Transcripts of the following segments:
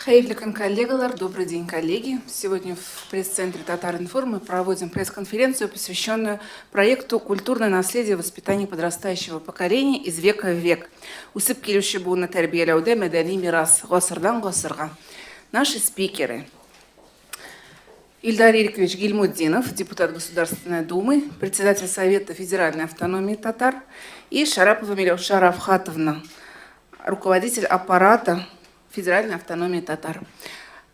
Хәерле көн, коллегалар! Добрый день, коллеги! Сегодня в пресс-центре Татар-Информ мы проводим пресс-конференцию, посвященную проекту «Культурное наследие воспитания подрастающего поколения из века в век». Үсеп килүче буынны тәрбияләүдә мәдәни мирас гасырдан гасырга. Наши спикеры. Ильдар Ирекович Гильмутдинов, депутат Государственной Думы, председатель Совета Федеральной автономии татар, и Шарапова Миләүшә Рафхатовна, руководитель аппарата Федеральной автономии татар.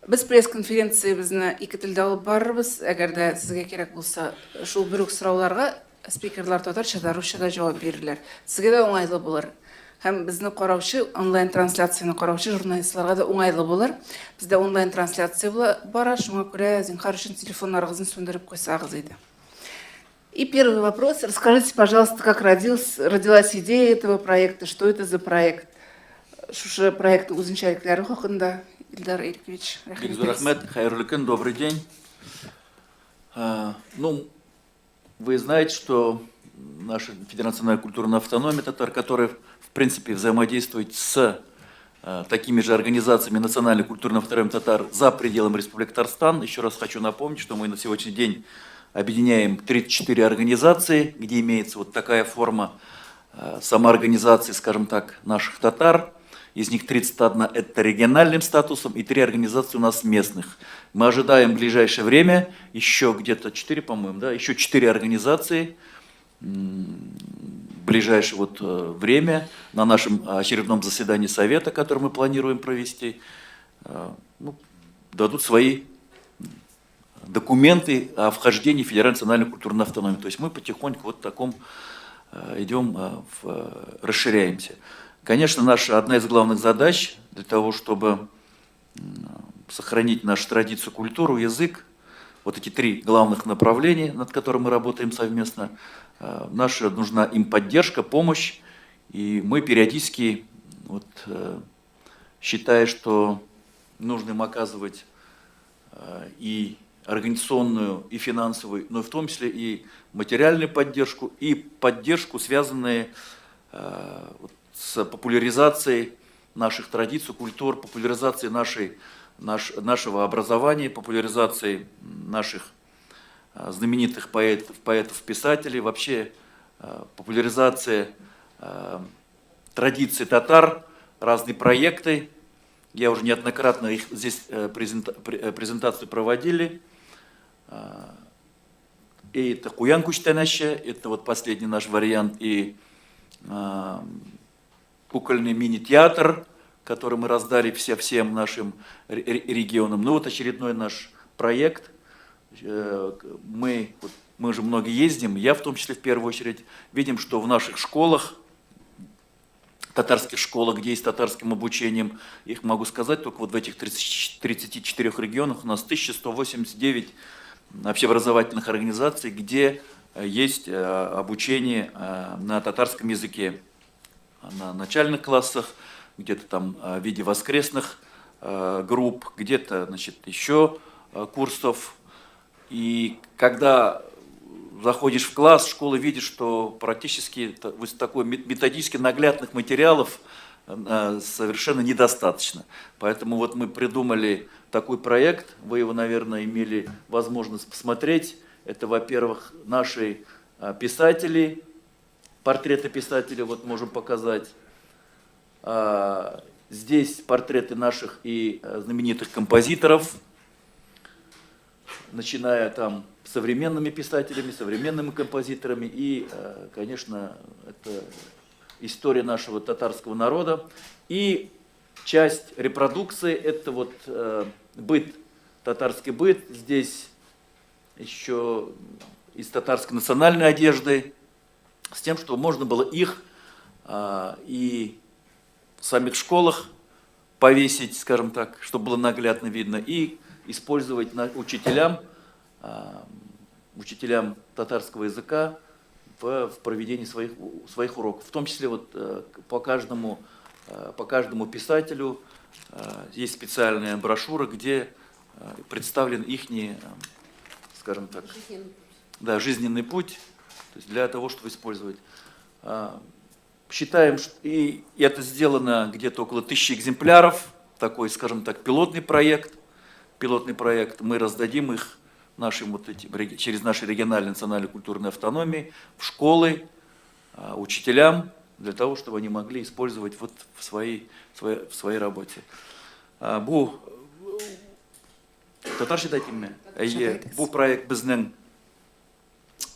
Без пресс-конференциябезне ике телдә алып барырбыз. Әгәр дә сезгә кирәк булса, шул бер үк сорауларга спикерлар татарча да, русча да җавап бирерләр. Сезгә дә уңайлы булыр. Һәм безне караучы, онлайн-трансляцияне караучы журналистларга да уңайлы булыр. Бездә онлайн-трансляция бара, шуңа күрә зинһар өчен телефоннарыгызны сүндереп куйсагыз иде. И первый вопрос. Расскажите, пожалуйста, как родилась идея этого проекта, что это за проект? Шушы проектның үзенчәлекләре хакында, Илдар Ирекович, рәхим Бик зур итегез. Рәхмәт, хәерле көн, добрый день. Ну, вы знаете, что наша Федеральная культурная автономия татар, которая, в принципе, взаимодействует с такими же организациями национальной культурной автономии татар за пределами Республики Татарстан. Еще раз хочу напомнить, что мы на сегодняшний день объединяем 34 организации, где имеется вот такая форма самоорганизации, скажем так, наших татар. Из них 31 это региональным статусом и 3 организации у нас местных. Мы ожидаем в ближайшее время еще где-то 4, по-моему, да, еще 4 организации в ближайшее вот время на нашем очередном заседании совета, который мы планируем провести, ну, дадут свои документы о вхождении в Федеральную национальную культурную автономию. То есть мы потихоньку вот в таком идем, расширяемся. Конечно, наша одна из главных задач для того, чтобы сохранить нашу традицию, культуру, язык, вот эти три главных направления, над которыми мы работаем совместно, наша нужна им поддержка, помощь, и мы периодически, вот, считая, что нужно им оказывать и организационную, и финансовую, но в том числе и материальную поддержку, и поддержку, связанную вот с популяризацией наших традиций, культур, популяризацией нашего образования, популяризацией наших знаменитых поэтов, писателей, вообще популяризация традиций татар, разные проекты. Я уже неоднократно их здесь презентацию проводили. И это Куян күчтәнәче, это вот последний наш вариант, и кукольный мини-театр, который мы раздали всем нашим регионам. Ну вот очередной наш проект. Вот, мы же много ездим, я в том числе в первую очередь, видим, что в наших школах, татарских школах, где есть татарским обучением, их могу сказать, только вот в этих 34 регионах у нас 1189 общеобразовательных организаций, где есть обучение на татарском языке на начальных классах, где-то там в виде воскресных групп, где-то, значит, еще курсов. И когда заходишь в класс школы, видишь, что практически вот такой методически наглядных материалов совершенно недостаточно. Поэтому вот мы придумали такой проект, вы его, наверное, имели возможность посмотреть. Это, во-первых, наши писатели, портреты писателей вот можем показать. Здесь портреты наших и знаменитых композиторов, начиная там современными писателями, современными композиторами и, конечно, это история нашего татарского народа. И часть репродукции — это вот быт, татарский быт. Здесь еще из татарской национальной одежды, с тем, чтобы можно было их и в самих школах повесить, скажем так, чтобы было наглядно видно, и использовать учителям татарского языка в проведении своих уроков. В том числе вот по каждому писателю есть специальная брошюра, где представлен ихний, скажем так, Жизненный путь. Да, жизненный путь, то есть для того, чтобы использовать. Считаем, что и это сделано где-то около 1000 экземпляров. такой, скажем так, пилотный проект. Пилотный проект, мы раздадим их нашим вот этим, через наши региональные национальные культурные автономии в школы, учителям, для того, чтобы они могли использовать вот в своей работе. Бу татарча да әйтимме? Әйе, бу проект безнең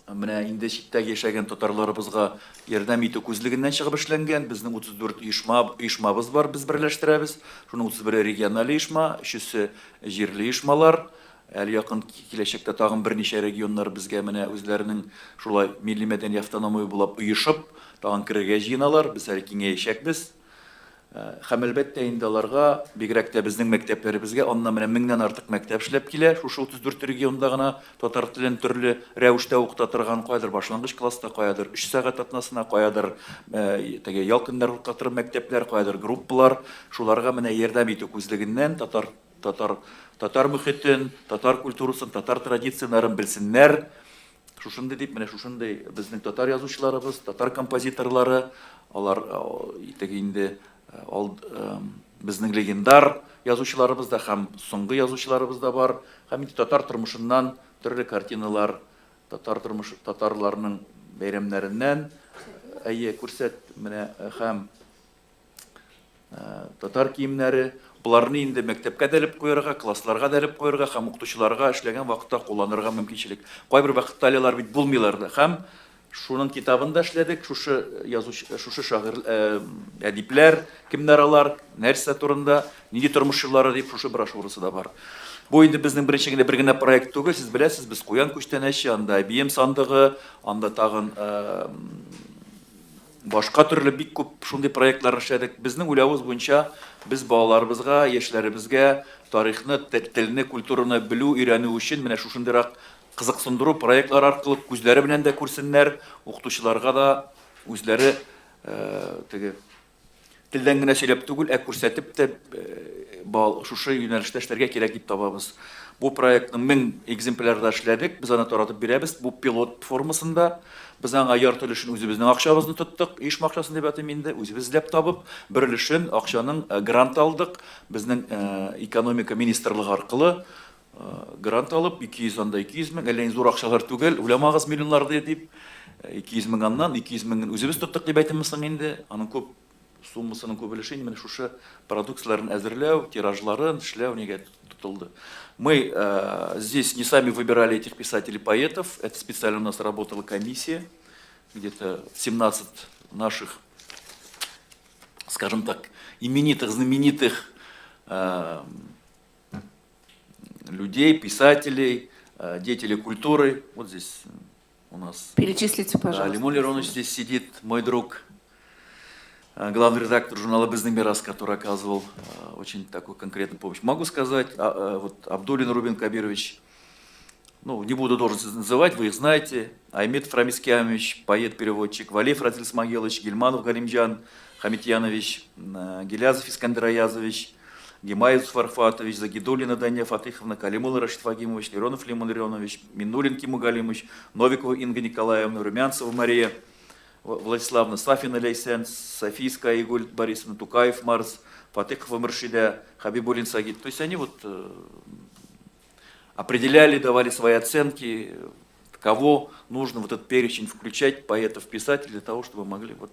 менә инде читтә яшәгән татарларыбызга ярдәм итү күзлегеннән чыгып эшләнгән. Безнең 34 оешма, оешмабыз бар, без берләштерәбез. Шуның 31 региональ оешма, өчесе җирле оешмалар. Әле якын киләчәктә тагын берничә регионнар безгә менә үзләренең шулай милли мәдәни автономия булып оешып, тагын керергә җыеналар. Без әле киңәячәкбез. Һәм әлбәттә инде аларга, бигрәк тә безнең мәктәпләребезгә, аннан менә меңнән артык мәктәп эшләп килә, шушы 34 регионда гына татар телен төрле рәвештә укыта торган, каядыр башлангыч класста, каядыр 3 сәгать атнасына, каядыр теге ял көннәре укыта торган мәктәпләр, каядыр группалар, шуларга менә ярдәм итү күзлегеннән татар мөхитен, татар культурасын, татар традицияләрен белсеннәр. Шушындый дип, менә шушындый безнең татар язучыларыбыз, татар композиторлары, алар теге инде безнең легендар язучыларыбыз да һәм соңгы язучыларыбыз да бар. Һәм инде татар тормышыннан төрле картиналар, татар тормыш, татарларның бәйрәмнәреннән, әйе, күрсәт менә һәм татар киемнәре, боларны инде мәктәпкә дә элеп куярга, классларга да элеп куярга һәм укытучыларга эшләгән вакытта кулланырга мөмкинчелек. Кайбер вакытта алар бит булмыйлар да. Һәм шуның китабын да эшләдек, шушы язучы, шушы шагыйрь, әдипләр, кемнәр алар, нәрсә турында, нинди тормыш юллары дип шушы брошюрасы да бар. Бу инде безнең беренче генә бер генә проект түгел, сез беләсез, без Куян күчтәнәче, анда Әбием сандыгы, анда тагын башка төрле бик күп шундый проектлар эшләдек. Безнең уйлавыбыз буенча, без балаларыбызга, яшьләребезгә тарихны, телне, культураны белү, өйрәнү өчен менә шушындыйрак кызыксындыру проектлар аркылы күзләре белән дә күрсеннәр, укытучыларга да үзләре теге телдән генә сөйләп түгел, ә күрсәтеп тә шушы юнәлештә эшләргә кирәк дип табабыз. Бу проектның 1000 экземплярда эшләдек, без аны таратып бирәбез. Бу пилот формасында. Без аңа ярты өлешен үзебезнең акчабызны тоттык, оешма акчасын дип атыйм инде, үзебез эзләп табып, бер өлешен акчаның грант алдык. Безнең экономика министрлыгы аркылы грант алып, 200 анда 200 мең, әллә зур акчалар түгел, уйламагыз миллионнар дип. 200 мең аннан, 200 меңен үзебез тоттык дип әйтәмме соң инде. Аның күп суммасының күп өлеше инде менә шушы продукцияләрен әзерләү, тиражларын эшләү нигә тотылды. Мы здесь не сами выбирали этих писателей-поэтов, это специально у нас работала комиссия, где-то 17 наших, скажем так, именитых, знаменитых людей, писателей, деятелей культуры. Вот здесь у нас. Перечислите, пожалуйста. Да, Лимон Леронович здесь сидит, мой друг, главный редактор журнала «Безнең мирас», который оказывал очень такую конкретную помощь. Могу сказать, вот Абдулин Рубин Кабирович, ну, не буду должности называть, вы их знаете, Аймет Рамис Киамович, поэт-переводчик, Валиев Разиль Смагилович, Гильманов Галимджан Хамитьянович, Гилязов Искандер Аязович, Гимаев Фарфатович, Загидуллина Дания Фатыховна, Калимулла Рашид Фагимович, Леронов Лимон Леронович, Миннулин Киму Галимович, Новикова Инга Николаевна, Румянцева Мария Владиславовна, Сафина Лейсен, Софийская Игуль Борисовна, Тукаев Марс, Фатыхова Муршида, Хабибулин Сагит. То есть они вот определяли, давали свои оценки, кого нужно в этот перечень включать, поэтов, писателей, для того, чтобы могли вот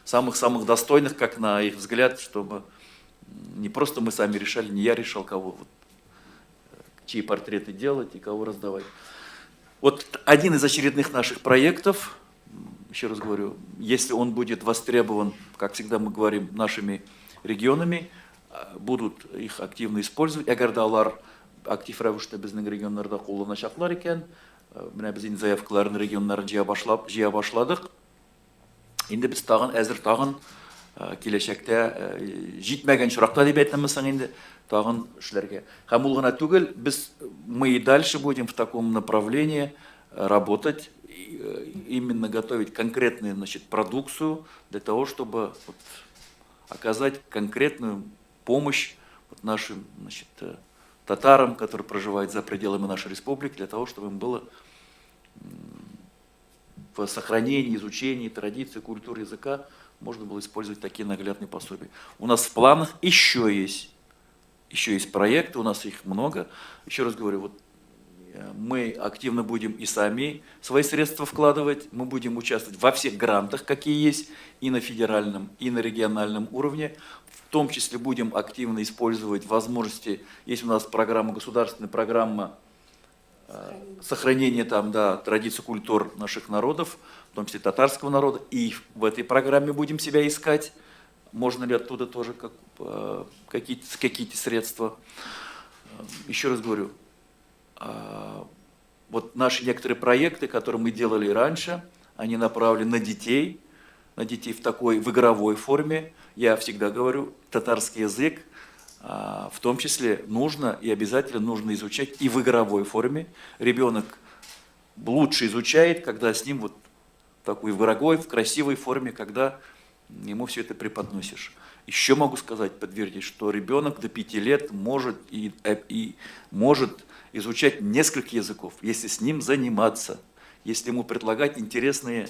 самых-самых достойных, как на их взгляд, чтобы не просто мы сами решали, не я решал, кого вот, чьи портреты делать и кого раздавать. Вот один из очередных наших проектов, еще раз говорю, если он будет востребован, как всегда мы говорим, нашими регионами, будут их активно использовать. Әгәр дә алар актив рәвештә безнең регионнарда кулланачаклар икән, менә без инде заявкаларын регионнарын җыя башладык. Инде без тагын әзер тагын киләчәктә җитмәгән очракта дип әйтәмме соң инде тагын эшләргә. Һәм ул гына түгел, без мы и дальше будем в таком направлении работать, именно готовить конкретную, значит, продукцию для того, чтобы вот оказать конкретную помощь вот нашим, значит, татарам, которые проживают за пределами нашей республики, для того, чтобы им было в сохранении, изучении традиций, культуры, языка можно было использовать такие наглядные пособия. У нас в планах еще есть Еще есть проекты, у нас их много. Еще раз говорю, вот мы активно будем и сами свои средства вкладывать, мы будем участвовать во всех грантах, какие есть, и на федеральном, и на региональном уровне. В том числе будем активно использовать возможности, есть у нас программа, государственная программа сохранения там, да, традиций, культур наших народов, в том числе татарского народа, и в этой программе будем себя искать, можно ли оттуда тоже какие-то средства. Еще раз говорю, вот наши некоторые проекты, которые мы делали раньше, они направлены на детей в такой, в игровой форме. Я всегда говорю, татарский язык в том числе нужно и обязательно нужно изучать и в игровой форме. Ребенок лучше изучает, когда с ним вот такой в игровой, в красивой форме, когда ему все это преподносишь. Еще могу сказать, подтвердить, что ребенок до 5 лет может и может изучать несколько языков, если с ним заниматься, если ему предлагать интересные,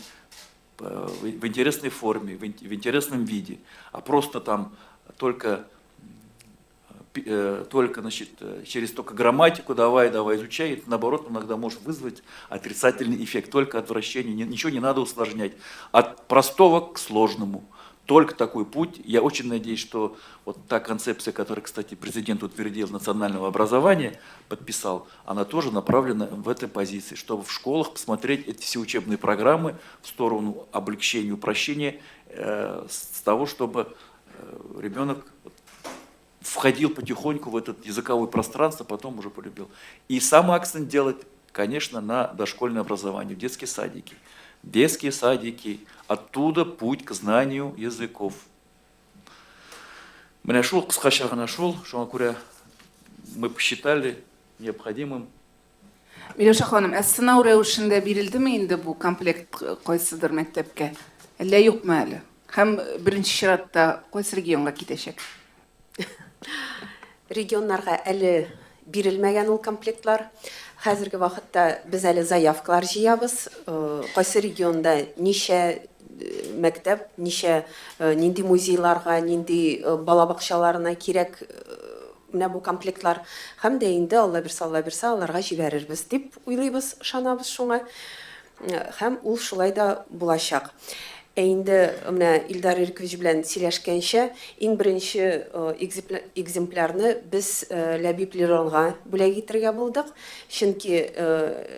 в интересной форме, в интересном виде, а просто там только, значит, через только грамматику давай, давай, изучай, это, наоборот, иногда может вызвать отрицательный эффект, только отвращение, ничего не надо усложнять. От простого к сложному. Только такой путь. Я очень надеюсь, что вот та концепция, которую, кстати, президент утвердил национального образования, подписал, она тоже направлена в этой позиции, чтобы в школах посмотреть эти все учебные программы в сторону облегчения, упрощения, с того, чтобы ребенок входил потихоньку в этот языковое пространство, потом уже полюбил. И сам акцент делать, конечно, на дошкольное образование, в детские садики. Детские садики, оттуда путь к знанию языков. Менә шул кыскача гына шул, шуңа күрә мы посчитали необходимым. Миләүшә ханым, ә сынау рәвешендә бирелдеме инде бу комплект кайсыдыр мәктәпкә? Әллә юкмы әле? Һәм беренче чиратта кайсы регионга китәчәк? Регионнарга әле бирелмәгән ул комплектлар. Хәзерге вакытта без әле заявкалар җыябыз. Кайсы регионда ничә мәктәп, ничә нинди музейларга, нинди бала бакчаларына кирәк менә бу комплектлар. Һәм дә инде Алла бирсә, Алла бирсә, аларга җибәрербез дип уйлыйбыз, ышанабыз шуңа. Һәм ул шулай да булачак. Ә инде менә Илдар Ирекович белән сөйләшкәнчә, иң беренче экземплярны без Ләбиб Леронга бүләк итәргә булдык. Чөнки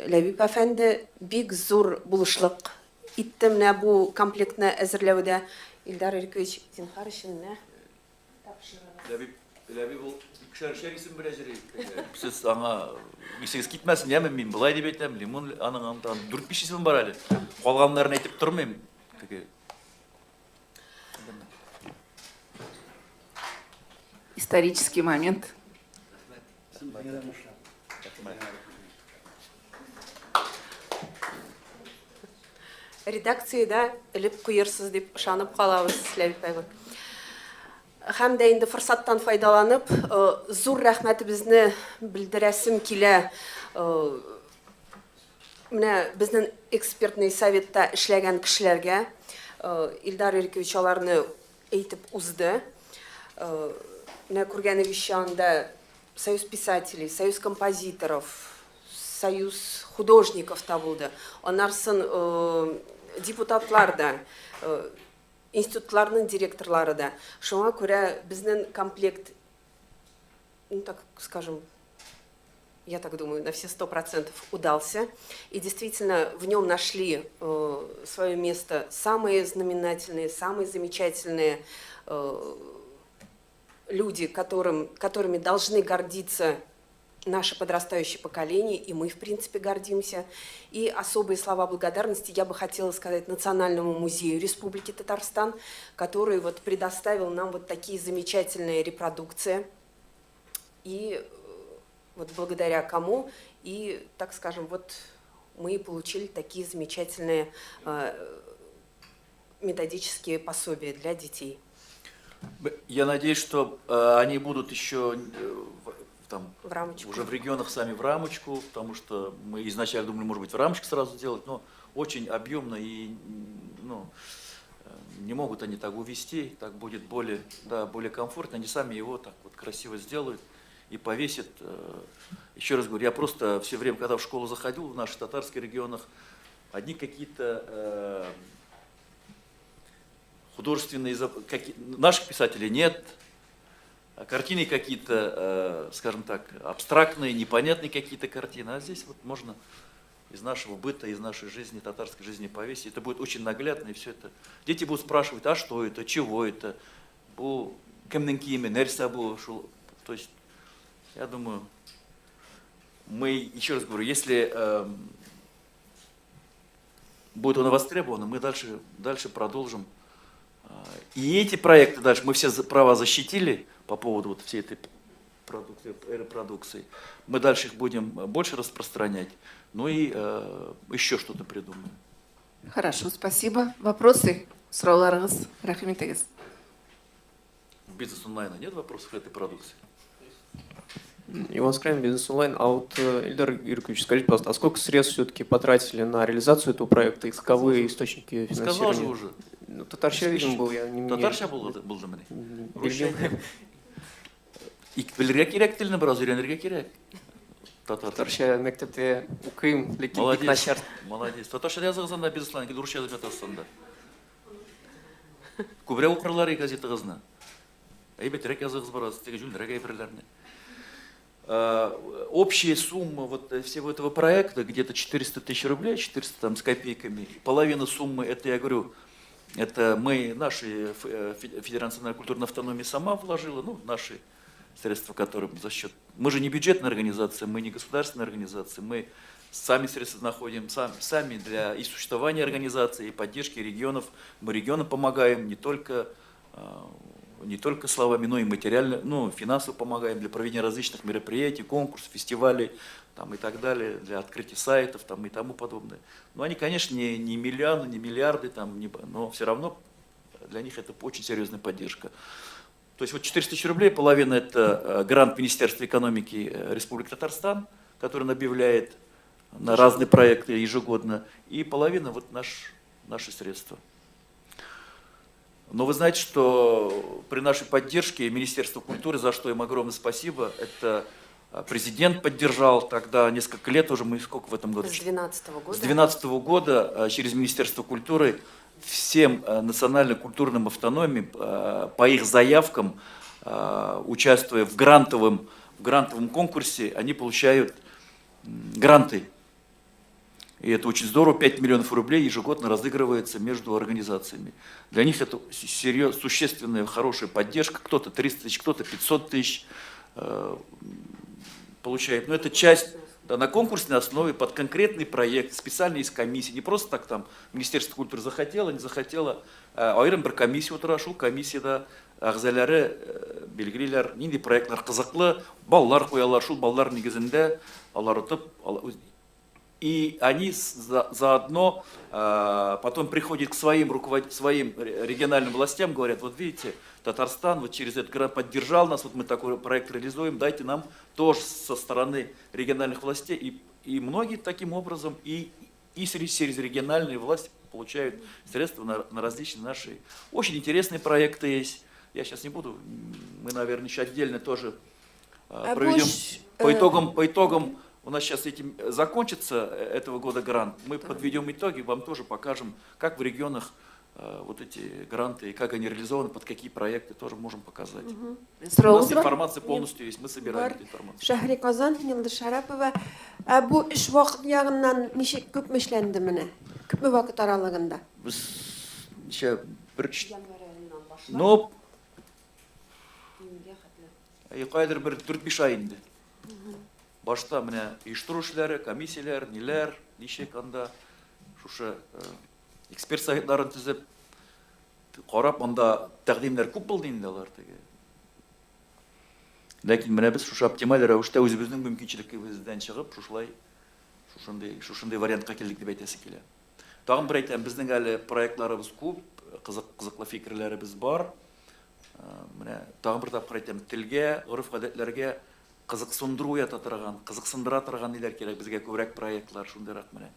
Ләбиб әфәнде бик зур булышлык итте менә бу комплектны әзерләүдә. Илдар Ирекович, зинһар өчен менә тапшырыгыз. Ләбиб ул икешәр исем белә йөри. Сез аңа исегез китмәсен, яме мин болай дип әйтәм, лимон аның анда дүрт биш исеме бар әле. Калганнарын әйтеп тормыйм. Теге Исторический момент. Рәхмәт. Редакциядә элеп куерсыз дип ышанып калабыз, Ләбиб абый. Һәм дә инде форсаттан файдаланып, зур рәхмәтебезне белдерәсем килә. Менә безнең экспертный советта эшләгән кешеләргә. Илдар Ирекович аларны әйтеп узды. Менә күргәнегезчә, анда Союз писателей, Союз композиторов, Союз художников та булды. Аннан депутатлар да, институтларның директорлары да. Шуңа күрә безнең комплект, ну так скажем, я так думаю, на все 100% удался. И действительно в нем нашли свое место самые знаменательные, самые замечательные люди, которыми должны гордиться наше подрастающее поколение, и мы, в принципе, гордимся. И особые слова благодарности я бы хотела сказать Национальному музею Республики Татарстан, который вот предоставил нам вот такие замечательные репродукции. И вот благодаря кому, и, так скажем, вот мы и получили такие замечательные методические пособия для детей. Я надеюсь, что они будут еще там В рамочку. Уже в регионах сами в рамочку, потому что мы изначально думали, может быть, в рамочку сразу делать, но очень объемно и ну, не могут они так увести, так будет более, да, более комфортно, они сами его так вот красиво сделают и повесят. Еще раз говорю, я просто все время, когда в школу заходил, в наших татарских регионах, одни какие-то художественные, наших писателей нет, а картины какие-то, скажем так, абстрактные, непонятные какие-то картины. А здесь вот можно из нашего быта, из нашей жизни, татарской жизни повесить. Это будет очень наглядно, и все это. Дети будут спрашивать: а что это, чего это, бу кемнең киеме, нәрсә бу, шул. То есть, я думаю, мы, еще раз говорю, если будет он востребован, мы дальше продолжим. И эти проекты дальше, мы все права защитили по поводу вот всей этой продукции, репродукции. Мы дальше их будем больше распространять, ну и еще что-то придумаем. Хорошо, спасибо. Вопросы? Сорауларыгыз, рәхим итегез. В Бизнес онлайна нет вопросов к этой продукции? Иван Скрябин, Бизнес онлайн. А вот, Ильдар Юрьевич, скажите, пожалуйста, а сколько средств все-таки потратили на реализацию этого проекта и каковы источники Сказал же финансирования? Уже. Ну, татарча, видимо, был, я не... Татарча булды, булдымыни? Белмим. Ик белергә кирәк телне, бераз өйрәнергә кирәк. Татар. Татарча мәктәптә укыйм, ләкин бик Молодец. Начар. Молодец. Татарча языгыз анда Бизнес онлайн, русча язып ятасыз анда. Күбрәк укырлар газетагызны. Әйбәтрәк языгыз бераз, теге җүнлерәк әйберләрне. Общая сумма вот всего этого проекта где-то 400 тысяч рублей, 400 там с копейками. Половина суммы, это я говорю, это мы, наши Федерация национальной культурной автономии сама вложила, ну, наши средства, которые за счет... Мы же не бюджетная организация, мы не государственная организация, мы сами средства находим, сами для и существования организации, и поддержки регионов. Мы регионам помогаем не только словами, но и материально, ну, финансово помогаем для проведения различных мероприятий, конкурсов, фестивалей там, и так далее, для открытия сайтов там, и тому подобное. Но они, конечно, не миллионы, не миллиарды, там, не, но все равно для них это очень серьезная поддержка. То есть вот 400 тысяч рублей, половина это грант Министерства экономики Республики Татарстан, который он объявляет на разные проекты ежегодно, и половина вот наши средства. Но вы знаете, что при нашей поддержке Министерства культуры, за что им огромное спасибо, это президент поддержал тогда несколько лет уже, мы сколько в этом году? С 2012 года. С 2012 года через Министерство культуры всем национально-культурным автономиям по их заявкам, участвуя в грантовом конкурсе, они получают гранты. И это очень здорово. 5 миллионов рублей ежегодно разыгрывается между организациями. Для них это существенная, хорошая поддержка. Кто-то 300 тысяч, кто-то 500 тысяч получает. Но это часть, да, на конкурсной основе, под конкретный проект, специально из комиссии. Не просто так там Министерство культуры захотело, не захотело. Аерым бер комиссия утыра, шул комиссиядә әгъзалары билгелиләр, нинди проектлар кызыклы, баллар куялар, шул баллар нигезендә алар отып, и они заодно потом приходят к своим региональным властям, говорят: вот видите, Татарстан вот через этот грант поддержал нас, вот мы такой проект реализуем, дайте нам тоже со стороны региональных властей. И многие таким образом и через региональные власти получают средства на различные наши. Очень интересные проекты есть. Я сейчас не буду, мы, наверное, еще отдельно тоже А проведем. больше, По итогам у нас сейчас этим закончится этого года грант. Мы подведем итоги, вам тоже покажем, как в регионах вот эти гранты и как они реализованы, под какие проекты тоже можем показать. У нас Сорауыгыз бар? информация полностью есть, мы собираем Бар. эту информацию. Шәһри Казан, Йылдыз Шәрәпова. Ә бу эш вакыт ягыннан ничек күпме эшләнде менә? Күпме вакыт аралыгында? Без ничә, бер Январь аеннан башлап. Ну, Июньгә хәтле. Кайдыр бер 4-5 ай инде. Башта менә оештыру эшләре, комиссияләр, ниләр, ничек анда шушы эксперт советларын төзеп, карап, анда тәкъдимнәр күп булды инде алар теге. Ләкин менә без шушы оптималь рәвештә үзебезнең мөмкинчелегебездән чыгып, шушылай шушындый вариантка килдек дип әйтәсе килә. Тагын бер әйтәм, безнең әле проектларыбыз күп, кызык кызыклы фикерләребез бар. Менә тагын бер тапкыр әйтәм, телгә, гореф-гадәтләргә кызыксындыру уята торган, кызыксындыра торган ниләр кирәк безгә, күбрәк проектлар шундыйрак менә.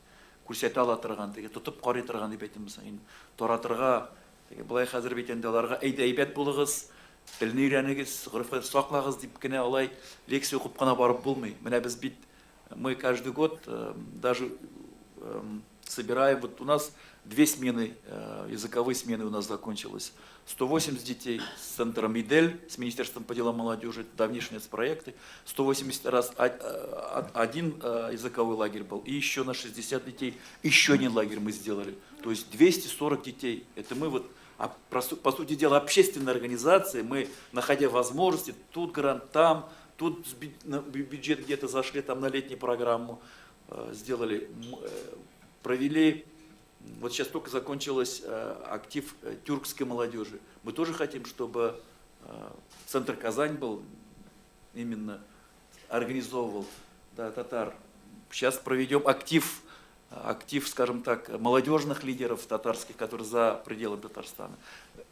Күрсәтә ала торган, теге тотып карый торган дип әйтәм, инде таратырга, теге болай хәзер бит инде аларга әйдә әйбәт булыгыз, Телне өйрәнегез, гореф-гадәт саклагыз дип кенә алай лекция укып кына барып булмый. Менә без бит мы каждый год даже собираем, вот у нас две смены, языковые смены у нас закончилось. 180 детей с центром ИДЕЛЬ, с Министерством по делам молодежи, давнишние проекты. 180 раз один языковой лагерь был, и еще на 60 детей еще один лагерь мы сделали. То есть 240 детей. Это мы вот, по сути дела, общественная организация, мы, находя возможности, тут грант, там, тут на бюджет где-то зашли, там на летнюю программу сделали, провели. Вот сейчас только закончилась актив тюркской молодежи. Мы тоже хотим, чтобы Центр Казань был именно организовывал, да, татар. Сейчас проведем актив, скажем так, молодежных лидеров татарских, которые за пределами Татарстана.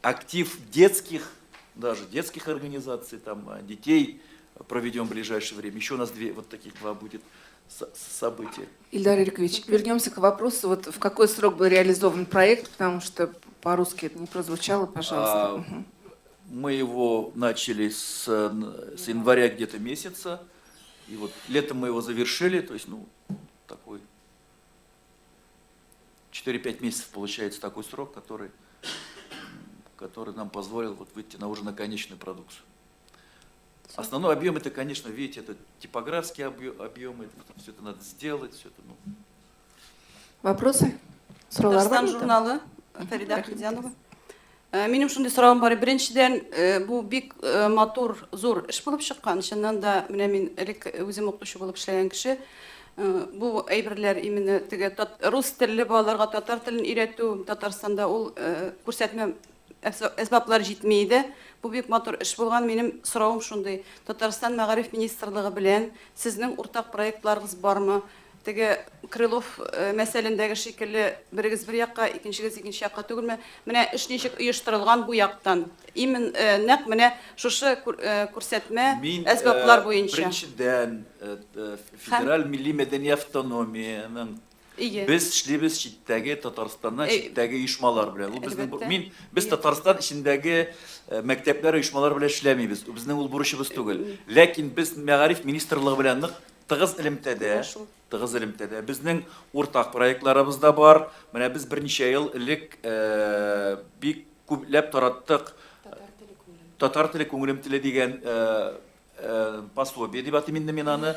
Актив детских, даже детских организаций, там, детей проведем в ближайшее время. Еще у нас две, вот таких два будет события. Ильдар Ирекович, вернемся к вопросу, вот в какой срок был реализован проект, потому что по-русски это не прозвучало, пожалуйста. Мы его начали с января где-то месяца, и вот летом мы его завершили, то есть, ну, такой 4-5 месяцев получается такой срок, который нам позволил вот выйти на уже на конечную продукцию. Основной объем это, конечно, видите, это типографские объемы, все это надо сделать, все это, ну. Вопросы? Сораулар Татарстан бармы? Журналы, Фәридә Ахметзянова. Минем шундый соравым бар. Беренчедән, бу бик матур, зур эш булып чыккан. Чыннан да, менә мин элек үзем укытучы булып эшләгән кеше. Бу әйберләр именно теге рус телле балаларга татар телен өйрәтү Татарстанда ул күрсәтмә әсбаплар җитми иде. Бу бик матур эш булган. Минем соравым шундый. Татарстан Мәгариф министрлыгы белән сезнең уртак проектларыгыз бармы? Теге Крылов мәсәлендәге шикелле берегез бер якка, икенчегез икенче якка түгелме? Менә эш ничек оештырылган бу яктан? Именно нәкъ менә шушы күрсәтмә Мин әсбаплар буенча. Беренчедән, федераль милли мәдәни автономиянең без эшлибез читтәге Татарстаннан читтәге оешмалар белән. Ул безнең мин без Татарстан эчендәге мәктәпләр оешмалар белән эшләмибез. Безнең ул бурычыбыз түгел. Ләкин без мәгариф министрлыгы белән нык тыгыз элемтәдә, тыгыз элемтәдә. Безнең уртак проектларыбыз да бар. Менә без берничә ел элек бик күпләп тараттык Татар теле күңелем теле дигән пособие дип атыйм инде мин аны.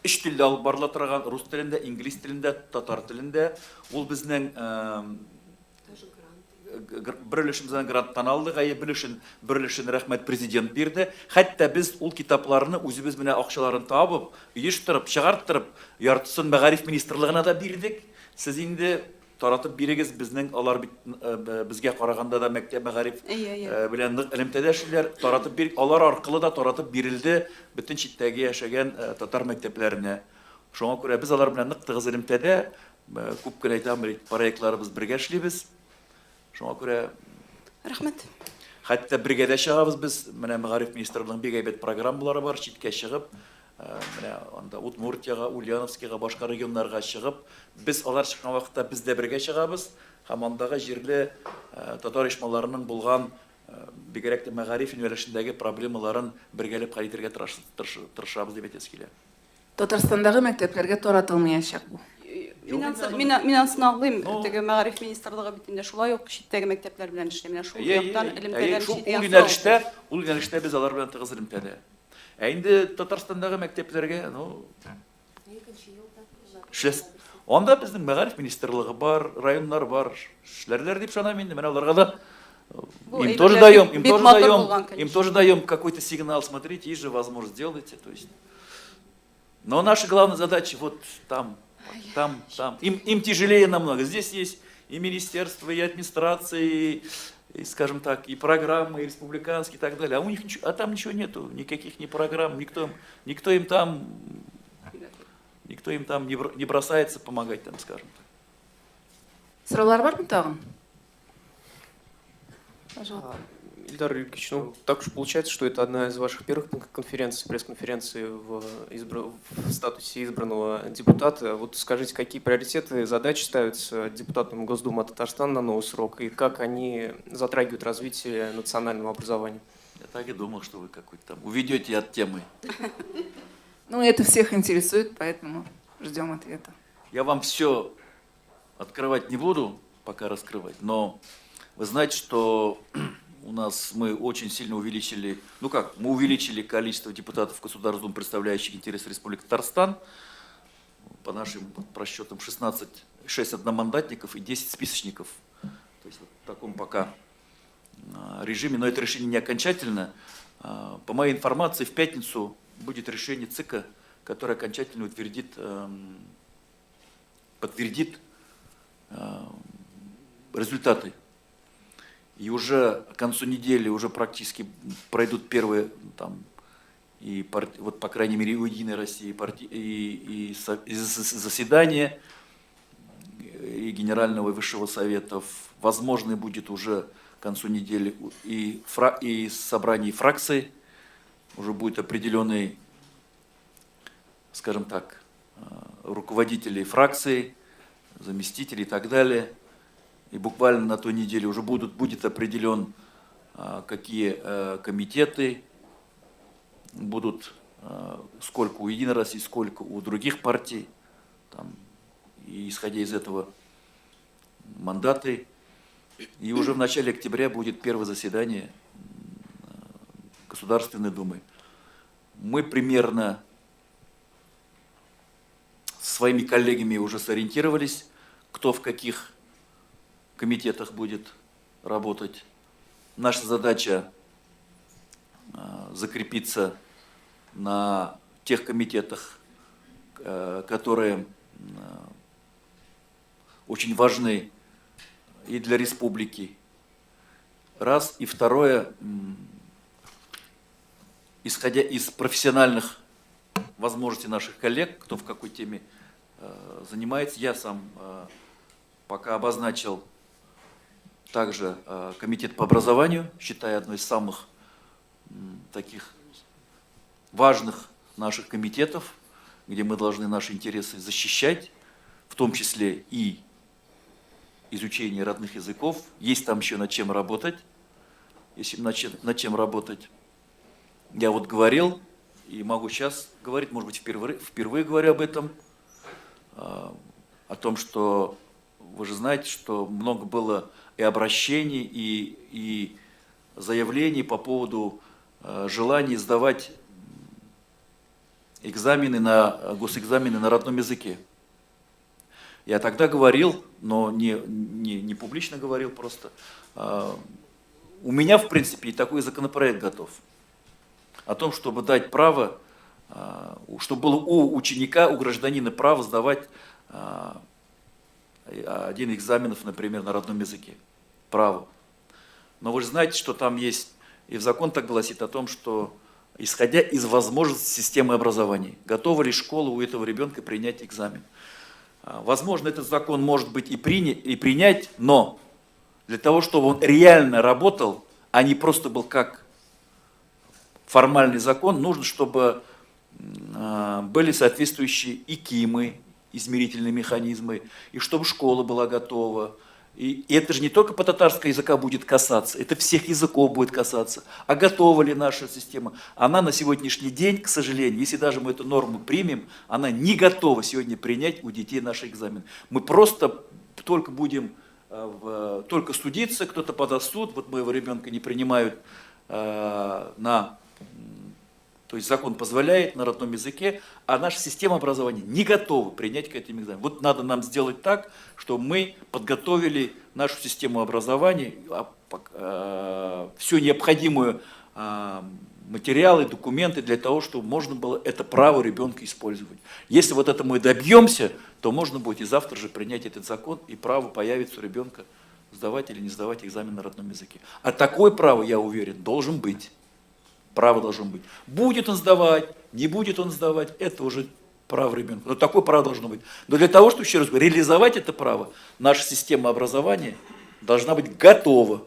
Өч телдә алып барыла торган, рус телендә, инглиз телендә, татар телендә. Ул безнең бер өлешен гранттан алдык, әйе, бер өлешен, рәхмәт, президент бирде. Хәтта без ул китапларны үзебез менә акчаларын табып, оештырып, чыгарттырып, яртысын мәгариф министрлыгына да бирдек. Сез инде таратып бирегез, безнең алар бит безгә караганда да мәктәп мәгариф Әйе, әйе. Белән нык элемтәдә эшлиләр, таратып бир, алар аркылы да таратып бирелде бөтен читтәге яшәгән татар мәктәпләренә. Шуңа күрә без алар белән нык тыгыз элемтәдә, күп кенә әйтәм, проектларыбыз бергә эшлибез. Шуңа күрә Рәхмәт. Хәтта бергә дә чыгабыз без. Менә мәгариф министрлыгының бик әйбәт программалары бар, читкә чыгып, менә анда Удмуртиягә, Ульяновскийга, башка регионнарга чыгып, без алар чыккан вакытта без дә бергә чыгабыз һәм андагы җирле татар оешмаларының булган бигрәк тә мәгариф юнәлешендәге проблемаларын бергәләп хәл итәргә тырышабыз дип әйтәсе килә. Татарстандагы мәктәпләргә таратылмаячак бу. Мин анысын аңлыйм. Теге мәгариф министрлыгы бит инде шулай ук читтәге мәктәпләр белән эшли. Менә шул яктан элемтәләр Шул ул юнәлештә без алар белән тыгыз элемтәдә. Ә инде Татарстандагы мәктәпләргә, ну, эшләс. Анда безнең мәгариф министрлыгы бар, районнар бар. Эшләрләр дип ышанам инде. Менә аларга да Бу им тоже әйберләр даем, им бик тоже матур даем, булган, им конечно. тоже даем какой-то сигнал, смотрите, есть же возможность, сделайте, то есть. Но наша главная задача вот там, там, там. Им тяжелее намного. Здесь есть и министерство, и администрация, и, скажем так, и программы, и республиканские, и так далее. А у них ничего, а там ничего нету, никаких ни программ, никто им там не бросается помогать, там, скажем так. Сораулар бармы тагын? Пожалуйста. Ильдар Юрьевич, ну так уж получается, что это одна из ваших первых конференций, пресс-конференций в статусе избранного депутата. Вот скажите, какие приоритеты, задачи ставятся депутатам Госдумы от Татарстана на новый срок и как они затрагивают развитие национального образования? Это так и думал, что вы какой-то там уведете от темы. Ну, это всех интересует, поэтому ждем ответа. Я вам все открывать не буду, пока раскрывать, но вы знаете, что у нас мы очень сильно увеличили, ну как, мы увеличили количество депутатов Государственной Думы, представляющих интересы Республики Татарстан, по нашим просчетам 16, 6 одномандатников и 10 списочников. То есть вот в таком пока режиме, но это решение не окончательно. По моей информации, в пятницу будет решение ЦИКа, которое окончательно утвердит, подтвердит результаты. И уже к концу недели уже практически пройдут первые там, и вот по крайней мере у Единой России и заседания и Генерального и Высшего Советов. Возможно, будет уже к концу недели и собрание фракций, уже будет определенный, скажем так, руководители фракции, заместители и так далее. И буквально на той неделе уже будет определен, какие комитеты будут, сколько у Единой России, сколько у других партий, там, и исходя из этого мандаты. И уже в начале октября будет первое заседание Государственной Думы. Мы примерно со своими коллегами уже сориентировались, кто в каких комитетах будет работать. Наша задача закрепиться на тех комитетах, которые очень важны и для республики. Раз. И второе, исходя из профессиональных возможностей наших коллег, кто в какой теме занимается, я сам пока обозначил также комитет по образованию, считая одной из самых таких важных наших комитетов, где мы должны наши интересы защищать, в том числе и изучение родных языков. Есть там еще над чем работать. Есть над чем работать. Я вот говорил, и могу сейчас говорить, может быть, впервые говорю об этом, о том, что вы же знаете, что много было и обращений, и заявлений по поводу желания сдавать госэкзамены на родном языке. Я тогда говорил, но не публично говорил просто. У меня, в принципе, и такой законопроект готов. О том, чтобы дать право, чтобы было у ученика, у гражданина право сдавать один экзаменов, например, на родном языке. Право. Но вы же знаете, что там есть, и в закон так гласит о том, что исходя из возможностей системы образования, готова ли школа у этого ребенка принять экзамен. Возможно, этот закон может быть и принять, но для того, чтобы он реально работал, а не просто был как формальный закон, нужно, чтобы были соответствующие и КИМы, измерительные механизмы, и чтобы школа была готова. И это же не только по татарскому языку будет касаться, это всех языков будет касаться. А готова ли наша система? Она на сегодняшний день, к сожалению, если даже мы эту норму примем, она не готова сегодня принять у детей наш экзамен. Мы просто только будем только судиться, кто-то подаст суд, вот моего ребенка не принимают на... То есть закон позволяет на родном языке, а наша система образования не готова принять к этим экзаменам. Вот надо нам сделать так, чтобы мы подготовили нашу систему образования, всю необходимую материалы, документы для того, чтобы можно было это право ребенка использовать. Если вот это мы добьемся, то можно будет и завтра же принять этот закон, и право появится у ребенка сдавать или не сдавать экзамен на родном языке. А такое право, я уверен, должен быть. Право должно быть. Будет он сдавать, не будет он сдавать, это уже право ребенка. Но такое право должно быть. Но для того, чтобы, еще раз говорю, реализовать это право, наша система образования должна быть готова.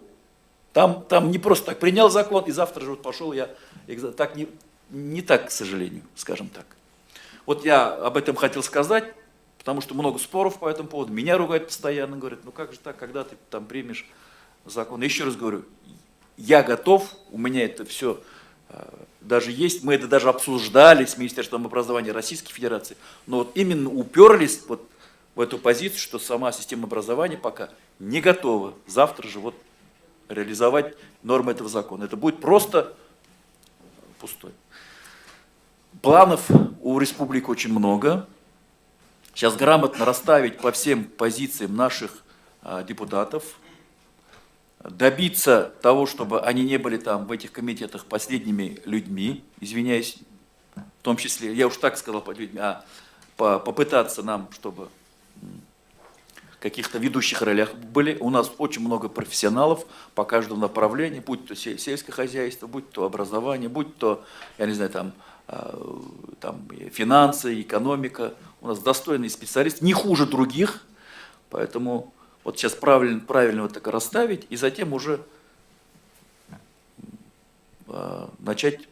Там не просто так принял закон, и завтра же вот пошел я. Так не так, к сожалению, скажем так. Вот я об этом хотел сказать, потому что много споров по этому поводу. Меня ругают постоянно, говорят, ну как же так, когда ты там примешь закон. Еще раз говорю, Я готов, у меня это все даже есть, мы это даже обсуждали с Министерством образования Российской Федерации, но вот именно уперлись вот в эту позицию, что сама система образования пока не готова завтра же вот реализовать нормы этого закона. Это будет просто пустой. Планов у республики очень много. Сейчас грамотно расставить по всем позициям наших депутатов, добиться того, чтобы они не были там в этих комитетах последними людьми, извиняюсь, в том числе, я уж так сказал под людьми, а попытаться нам, чтобы каких-то ведущих ролях были. У нас очень много профессионалов по каждому направлению, будь то сельское хозяйство, будь то образование, будь то, я не знаю, там финансы, экономика. У нас достойные специалисты, не хуже других, поэтому вот сейчас правильно, правильно вот так расставить и затем уже начать,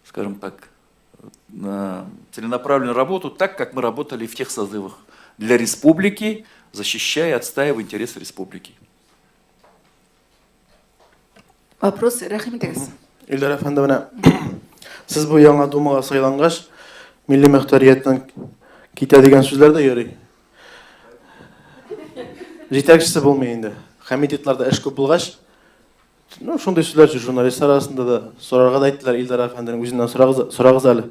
скажем так, целенаправленную работу так, как мы работали в тех созывах для республики, защищая, отстаивая интересы республики. Вопросы? Рәхим итегез. Илдар әфәнде, менә сез бу яңа думага сайлангач, милли мөхтәрияттән китә дигән сүзләр дә йөри. Җитәкчесе булмый инде. Комитетларда эш күп булгач, ну, шундый сүзләр журналистлар арасында да сорарга да әйттеләр Илдар әфәнденең үзеннән сорагыз, сорагыз әле.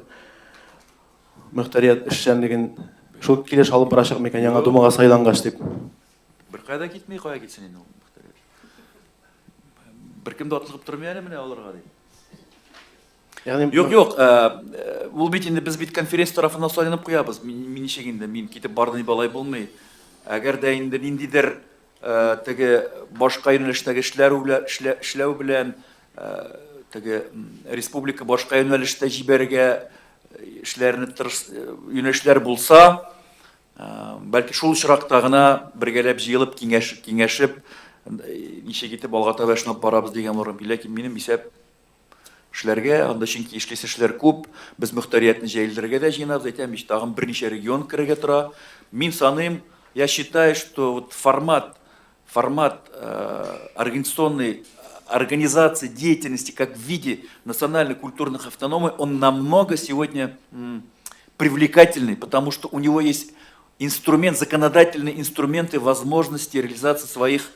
Мөхтәрият эшчәнлеген шул килеш алып барачак микән яңа думага сайлангач дип. Беркая да китми, кая китсен инде ул мөхтәрият. Беркем дә атлыгып тормый әле менә алырга дип. Ягъни Юк, юк, ул бит инде без бит конференция тарафыннан сайланып куябыз. Мин ничек инде, мин китеп бардым дип алай булмый. Әгәр дә инде ниндидер теге башка юнәлештәге эшләр эшләү белән теге республика башка юнәлештә җибәрергә эшләрне тырыш юнәлешләр булса, бәлки шул очракта гына бергәләп җыелып киңәш киңәшеп ничек итеп алга таба эшне алып барабыз дигән булыр. Ләкин минем исәп эшләргә, анда чөнки эшлисе эшләр күп. Без мөхтәриятне җәелдерергә дә җыенабыз, әйтәм бит, тагын берничә регион керергә тора. Мин саныйм, я считаю, что вот формат организационной организации деятельности как в виде национально-культурных автономий, он намного сегодня привлекательный, потому что у него есть инструмент, законодательные инструменты возможности реализации своих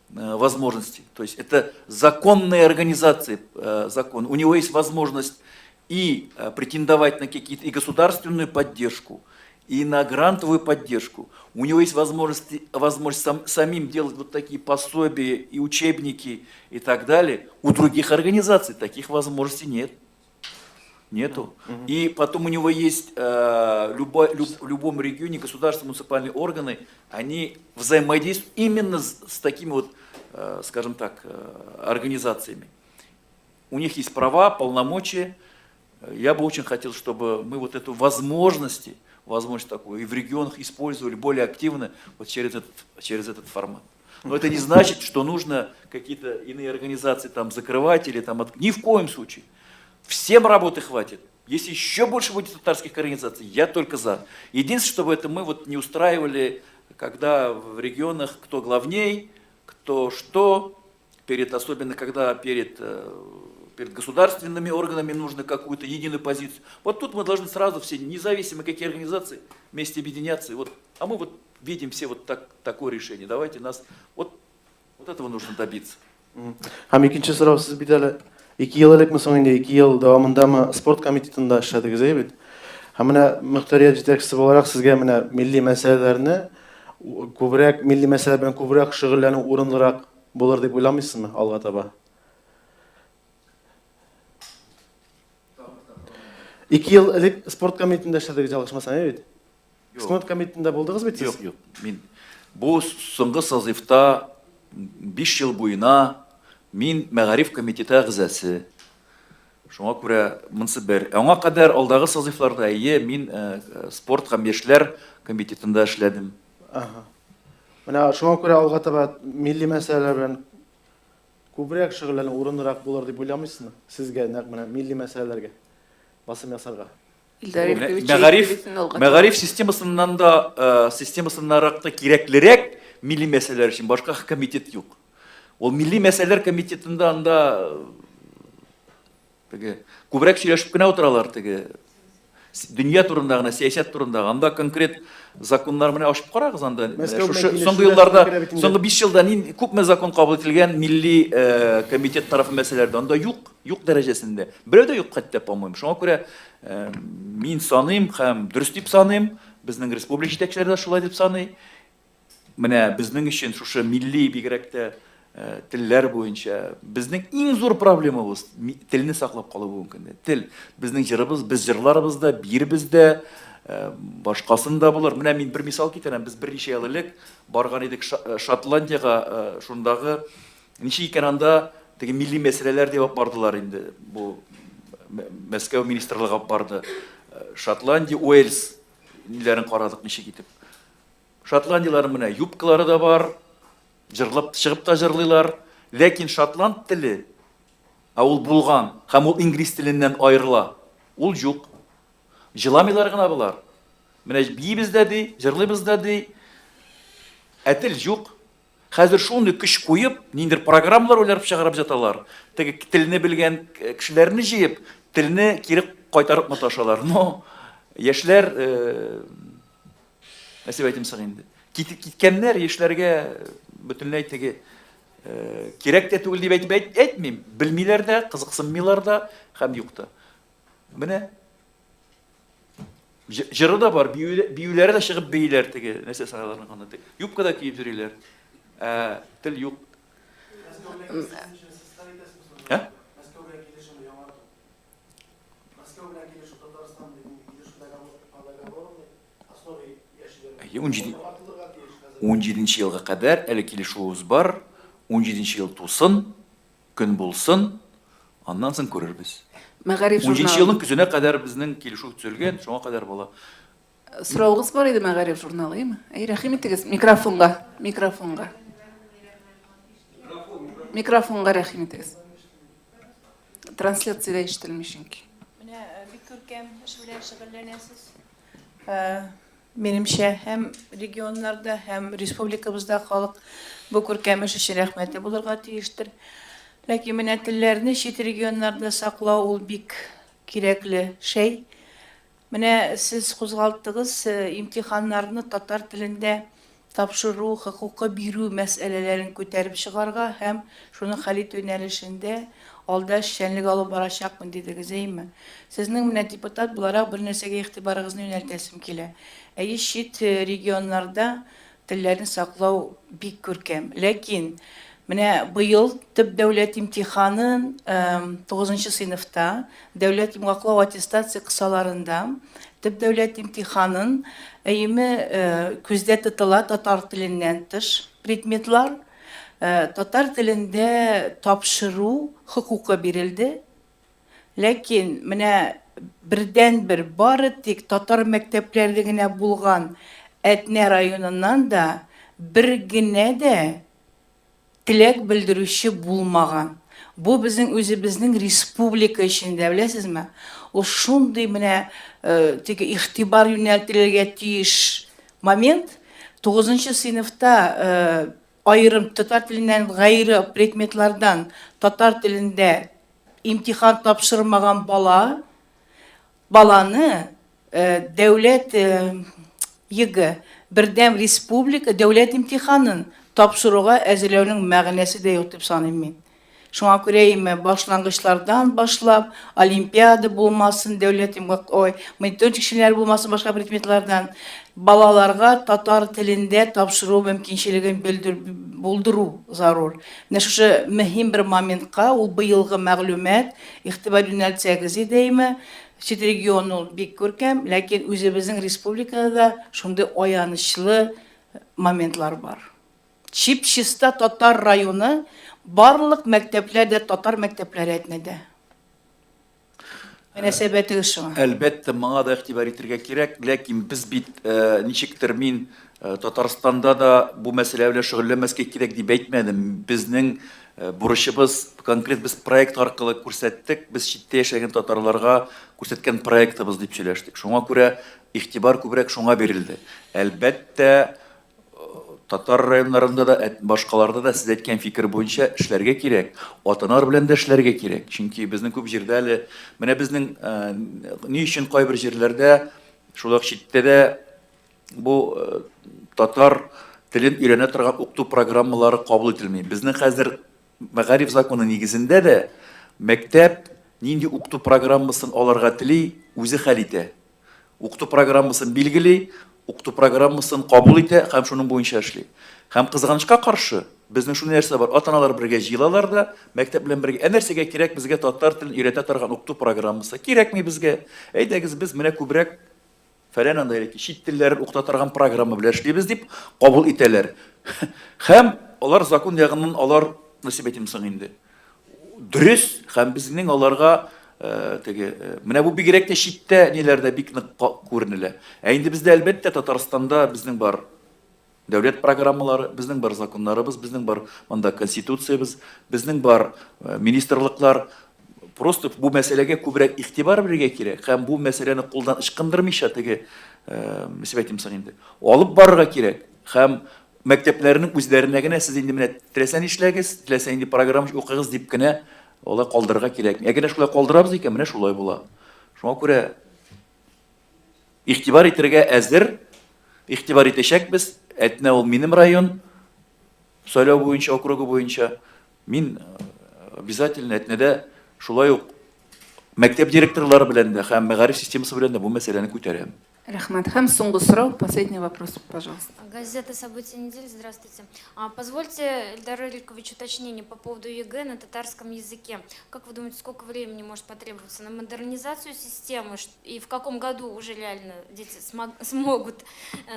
возможностей. То есть это законные организации, закон. У него есть возможность и претендовать на какие-то и государственную поддержку, и на грантовую поддержку. У него есть возможность самим делать вот такие пособия и учебники и так далее. У других организаций таких возможностей нет. Нету. И потом у него есть в любом регионе государственные муниципальные органы, они взаимодействуют именно с такими вот, скажем так, организациями. У них есть права, полномочия. Я бы очень хотел, чтобы мы вот эту возможность такую и в регионах использовали более активно вот через этот формат. Но это не значит, что нужно какие-то иные организации там закрывать или там. Ни в коем случае. Всем работы хватит. Если еще больше будет татарских организаций, я только за. Единственное, чтобы это мы вот не устраивали, когда в регионах кто главней, кто что, особенно когда перед государственными органами нужно какую-то единую позицию. Вот тут мы должны сразу все, независимо какие организации, вместе объединяться. И вот, а мы вот видим все вот так, такое решение. Давайте нас, вот этого нужно добиться. Һәм икенче сорау, сез бит әле 2 ел элекме соң инде, 2 ел дәвамындамы спорт комитетында эшләдегез, әйе бит? Һәм менә мөхтәрият җитәкчесе буларак сезгә менә милли мәсьәләләрне күбрәк, милли мәсьәлә белән күбрәк шөгыльләнү урынлырак булыр дип уйламыйсызмы алга таба? 2 ел элек спорт комитетында эшләдегез, ялгышмасам, әйе бит? Юк. Спорт комитетында булдыгыз бит сез? Юк, юк. Мин бу соңгы созывта 5 ел буена мин мәгариф комитеты әгъзасы. Шуңа күрә монысы бер. Аңа кадәр алдагы созывларда, әйе, мин спорт һәм яшьләр комитетында эшләдем. Ага. Менә шуңа күрә алга таба милли мәсьәләләр белән күбрәк шөгыльләнү урынлырак булыр дип уйламыйсызмы? Сезгә нәкъ менә милли мәсьәләләргә басым ясарга. Илдар Рифкович, Мәгариф мәгариф системасыннан да системасыннарак та кирәклерәк милли мәсьәләләр өчен башка комитет юк. Ул милли мәсьәләләр комитетында анда теге күбрәк сөйләшеп кенә утыралар теге дөнья турында гына, сәясәт турында. Анда конкрет законнар менә ачып карагыз анда. Шушы соңгы елларда, соңгы 5 елда нин күпме закон кабул ителгән милли э, комитет тарафы мәсьәләләрдә анда юк, юк дәрәҗәсендә. Берәү дә юк хәтта, по-моему. Шуңа күрә э, мин саныйм һәм дөрес дип саныйм, безнең республика җитәкчеләре дә шулай дип саный. Менә безнең өчен шушы милли бигрәк тә э, телләр буенча безнең иң зур проблемабыз телне саклап калу бүгенге көндә. Тел безнең җырыбыз, без җырларыбыз да, биербез дә, э, башкасын да булыр. Менә мин бер мисал китерәм. Без берничә ел элек барган идек э, Шотландиягә, шундагы ничек икән анда теге милли мәсьәләләр дип алып бардылар инде. Бу Мәскәү министрлыгы алып барды. Шотландия, Уэльс ниләрен карадык ничек итеп. Шотландияләрнең менә юбкалары да бар, җырлап чыгып та җырлыйлар. Ләкин шотланд теле, ә ул булган һәм ул инглиз теленнән аерыла, ул юк. Җыламыйлар гына болар. Менә биибез дә ди, җырлыйбыз да ди. Ә тел юк. Хәзер шундый көч куеп, ниндидер программалар уйлап чыгарып яталар. Теге телне белгән кешеләрне җыеп, телне кире кайтарып маташалар. Но яшьләр э, Нәрсә әйтим соң инде? Киткәннәр яшьләргә бөтенләй теге э, кирәк тә түгел дип әйтеп әйтмим. Белмиләр дә, кызыксынмыйлар да һәм юк та. Менә җыры да бар, биюләре дә чыгып бииләр теге, нәрсә сараларның анда теге. Юбка да киеп йөриләр. Ә тел юк. Ә? Әйе, 17 17 елга кадәр әле килешүебез бар. 17 ел тусын, көн булсын, аннан соң күрербез. Мәгариф 17 журналы. елның көзенә кадәр безнең килешү төзелгән, шуңа кадәр була. Соравыгыз бар иде Мәгариф журналы, әйеме? Әй, рәхим итегез, микрофонга, микрофонга. Микрофонга рәхим итегез. Трансляциядә ишетелми чөнки. Менә э, бик күркәм эш белән шөгыльләнәсез. Э, минемчә, һәм регионнарда, һәм республикабызда халык бу күркәм эш өчен рәхмәтле булырга тиештер. Ләкин менә телләрне чит регионнарда саклау ул бик кирәкле шәй. Менә сез кузгалттыгыз имтиханнарны татар телендә тапшыру хокукы бирү мәсьәләләрен күтәреп чыгарга һәм шуны хәл итү юнәлешендә алда эшчәнлек алып барачакмын дидегез, әйеме? Сезнең менә депутат буларак бер нәрсәгә игътибарыгызны юнәлтәсем килә. Әйе, чит регионнарда Телләрне саклау бик күркәм. Ләкин менә быел төп дәүләт имтиханын 9 сыйныфта дәүләт йомгаклау аттестация кысаларында төп дәүләт имтиханын әйеме күздә тотыла татар теленнән тыш предметлар татар телендә тапшыру хокукы бирелде. Ләкин менә бердәнбер бары тик татар мәктәпләре генә булган Әтнә районыннан да бер генә дә теләк белдерүче булмаган. Бу безнең үзебезнең республика эчендә, беләсезме? Ул шундый менә теге игътибар юнәлтелергә тиеш момент. Тугызынчы сыйныфта аерым татар теленнән гайре предметлардан татар телендә имтихан тапшырмаган бала, баланы дәүләт ЕГЭ, бердәм республика дәүләт имтиханын тапшыруга әзерләүнең мәгънәсе дә юк дип саныйм мин. Шуңа күрә име башлангычлардан башлап, олимпиада булмасын, дәүләт ой, мониторинг тикшеренүләре булмасын башка предметлардан, балаларга татар телендә тапшыру мөмкинчелеген булдыру зарур. Менә шушы мөһим бер моментка, ул быелгы мәгълүмат, игътибар юнәлтсәгез иде, әйме, чит регион ул бик күркәм, ләкин үзебезнең республикада да шундый аянычлы моментлар бар. Чип-чиста татар районы, барлык мәктәпләр дә татар мәктәпләре Әтнәдә. Мөнәсәбәтегез шуңа. Әлбәттә, моңа да игътибар итергә кирәк, ләкин без бит э, ничектер мин э, Татарстанда да бу мәсьәлә белән шөгыльләнмәскә кирәк дип әйтмәдем. Безнең э, бурычыбыз конкрет без проект аркылы күрсәттек, без читтә яшәгән татарларга күрсәткән проектыбыз дип сөйләштек. Шуңа күрә игътибар күбрәк шуңа бирелде. Әлбәттә, Татар районнарында да, башкаларда да сез әйткән фикер буенча эшләргә кирәк. Ата-аналар белән дә эшләргә кирәк. Чөнки безнең күп җирдә әле, менә безнең ни өчен кайбер җирләрдә, шул ук читтә дә бу татар телен өйрәнә торган укыту программалары кабул ителми. Безнең хәзер мәгариф законы нигезендә дә мәктәп нинди укыту программасын алырга тели, үзе хәл итә. Укыту программасын билгели, укыту программасын кабул итә һәм шуның буенча эшли. Һәм кызганычка каршы, безнең шундый нәрсә бар, ата-аналар бергә җыелалар да, мәктәп белән бергә, ә нәрсәгә кирәк безгә татар телен өйрәтә торган укыту программасы? Кирәкми безгә. Әйдәгез, без менә күбрәк фәлән анда яки чит телләрен укыта торган программа белән эшлибез дип кабул итәләр. Һәм алар закон ягыннан алар, нәрсә әйтим соң инде, дөрес һәм безнең аларга теге менә бу бигрәк тә читтә ниләрдә бик нык күренелә. Ә инде бездә әлбәттә Татарстанда безнең бар дәүләт программалары, безнең бар законнарыбыз, безнең бар монда конституциябез, безнең бар министрлыклар. Просто бу мәсьәләгә күбрәк игътибар бирергә кирәк һәм бу мәсьәләне кулдан ычкындырмыйча теге, ничек әйтим соң инде, алып барырга кирәк һәм Мәктәпләрнең үзләренә генә сез инде менә теләсә нишләгез, теләсә нинди программа укыгыз дип кенә алай калдырырга кирәкми. Әгәр дә шулай калдырабыз икән, менә шулай була. Шуңа күрә игътибар итәргә әзер, игътибар итәчәкбез. Әтнә ул минем район, сайлау буенча, округы буенча. Мин обязательно Әтнәдә шулай ук мәктәп директорлары белән дә һәм мәгариф системасы белән дә бу мәсьәләне күтәрәм. Рәхмәт. Һәм соңгы сорау, последний вопрос, пожалуйста. Газета «События недели», здравствуйте. Позвольте, Эльдар Эрикович, уточнение по поводу ЕГЭ на татарском языке. Как вы думаете, сколько времени может потребоваться на модернизацию системы и в каком году уже реально дети смогут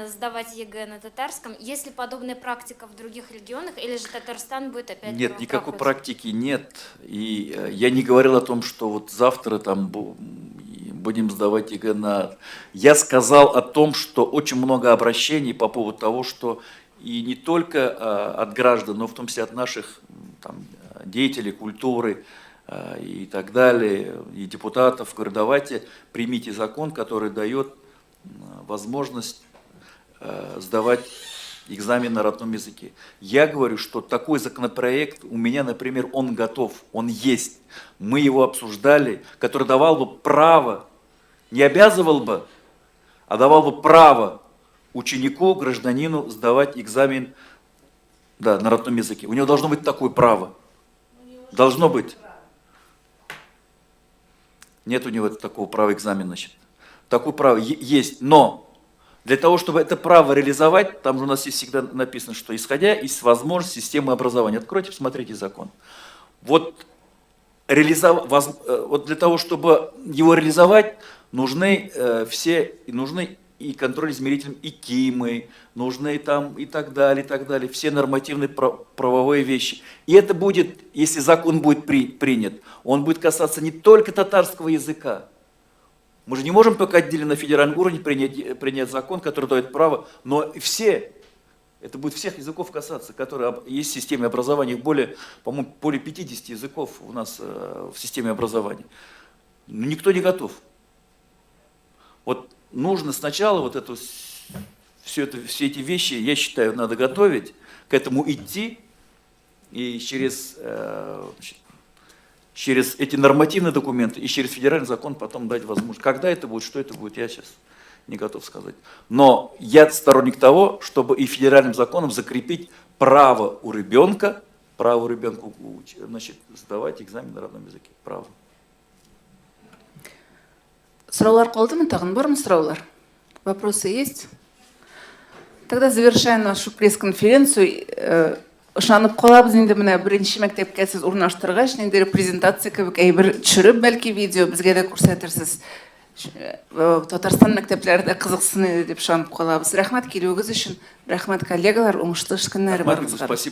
сдавать ЕГЭ на татарском? Есть ли подобная практика в других регионах или же Татарстан будет опять Нет, никакой практики нет. И я не говорил о том, что вот завтра там будем сдавать ЕГЭ на... Я сказал о том, что очень много обращений по поводу того, что и не только от граждан, но в том числе от наших там, деятелей культуры и так далее, и депутатов, говорю, давайте примите закон, который дает возможность сдавать экзамен на родном языке. Я говорю, что такой законопроект у меня, например, он готов, он есть. Мы его обсуждали, который давал бы право, не обязывал бы, а давал бы право ученику, гражданину сдавать экзамен, да, на родном языке. У него должно быть такое право. Должно быть. Нет у него такого права экзамена, значит. Такое право есть, но для того, чтобы это право реализовать, там же у нас есть всегда написано, что исходя из возможностей системы образования. Откройте, посмотрите закон. Вот, вот для того, чтобы его реализовать, нужны все, нужны и контроль измерителем, и КИМы, нужны там и так далее, и так далее, все нормативные правовые вещи. И это будет, если закон будет принят, он будет касаться не только татарского языка. Мы же не можем только отдельно на федеральном уровне принять закон, который дает право, но все, это будет всех языков касаться, которые есть в системе образования, их более, по-моему, более 50 языков у нас в системе образования. Но никто не готов. Вот нужно сначала вот эту, все, это, все эти вещи, я считаю, надо готовить, к этому идти, и через эти нормативные документы и через федеральный закон потом дать возможность. Когда это будет, что это будет, я сейчас не готов сказать. Но я сторонник того, чтобы и федеральным законом закрепить право у ребенка, значит, сдавать экзамен на родном языке. Право. Сораулар калдымы тагын? Бармы сораулар? Вопросы есть? Тогда завершаем нашу пресс-конференцию. Ышанып калабыз инде менә беренче мәктәпкә сез урнаштыргач, ниндидер презентация кебек әйбер төшереп, бәлки видео безгә дә күрсәтерсез. Татарстан мәктәпләре дә кызыксын иде дип ышанып калабыз. Рәхмәт килүегез өчен. Рәхмәт, коллегалар, уңышлы эш көннәре барыгызга. Спасибо.